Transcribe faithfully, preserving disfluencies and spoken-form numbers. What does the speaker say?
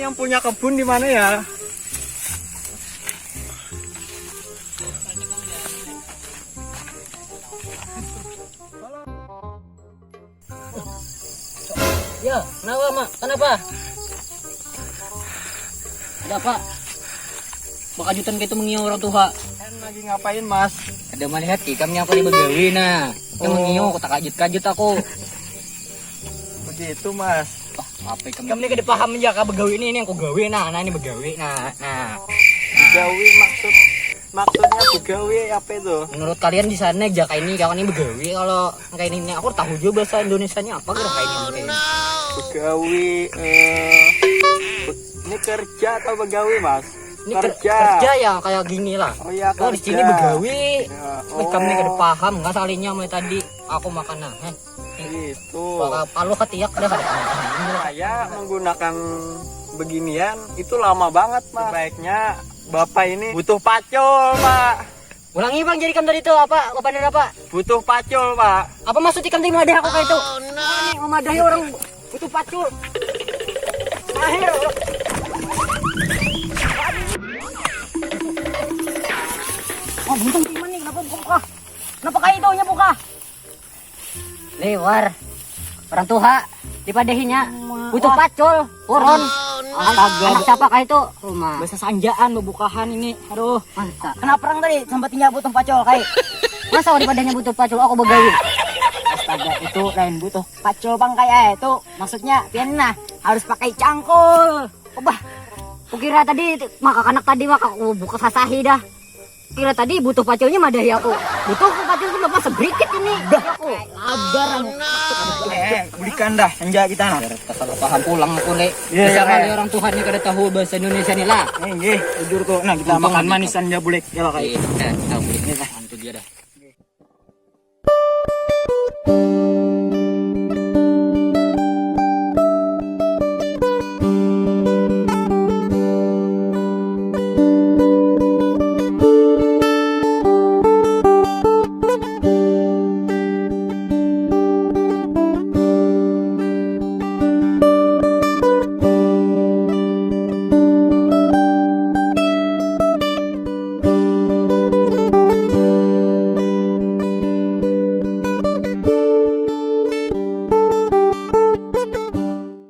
Yang punya kebun di mana ya? Ya, kenapa, Mak? Kenapa? Ada apa? Bakajutan gitu mengiau orang tua. Kan lagi ngapain, Mas? Ada melihat ki, kami aku di begawi, nah. Kita Oh. mengiau, aku tak kajut-kajut aku. Begitu, Mas. Wah, apa ikam? Ikam ni kada paham ja kah begawi ni, ini aku gawi nah, nah ini begawi nah, nah. Begawi maksud, maksudnya begawi apa itu? Menurut kalian di sana jaka ini kawan ini begawi kalau kayak ini, ini aku tahu juga bahasa Indonesianya apa kira kayak ini kayak ini. Begawi eh be- ini kerja atau begawi, Mas? Ini ker- Kerja. kerja ya kayak gini lah. Oh iya, Oh, di sini kerja. begawi. Ya, Wih, kami oh. kada paham nggak salinya mulai tadi aku makan nah. Heh. Itu. Wah, palu ketiak dah. Saya menggunakan beginian itu lama banget, Mas. Sebaiknya Bapak ini butuh pacul, Pak. Ulangi, Bang, jadi ikam tadi itu apa? Apa benar apa? Butuh pacul, Pak. Apa maksud ikam tadi memadah aku kayak itu? Ini memadahi orang butuh pacul. Akhir. Oh, buntung gimana nih? Kenapa buka-buka? Kenapa kayak itu nya buka? Liwar. Orang tuha dipadahinya butuh pacul, puron. Astaga. Anak siapa kah itu? Rumah. Bahasa sanjaan bebukahan ini. Aduh. Masa? Kenapa orang tadi sampai tinggal butuh pacul kayak? Masa orang dipadahinya butuh pacul, aku begawi. Astaga, itu lain butuh pacul bang kayak itu. Maksudnya pian nah harus pakai cangkul. Obah. Kukira tadi maka kanak tadi maka aku buka sasahi dah. Kira tadi butuh paculnya madahi aku. Butuh aku pacul itu bapak sebrikit ini. Dah. Aku. Abar anu. Eh, bulikan dah senja kita nah. Biar kesal paham pulang aku le. Iya, Bisa iya, kali iya. orang Tuhan ni kada tahu bahasa Indonesia ni lah. Eh, nggih, jujur tuh. Nah, kita Untung makan ada. manisan ja bulik ya lah kayak. Iya, kita bulik. Iya, dah. Itu dia dah.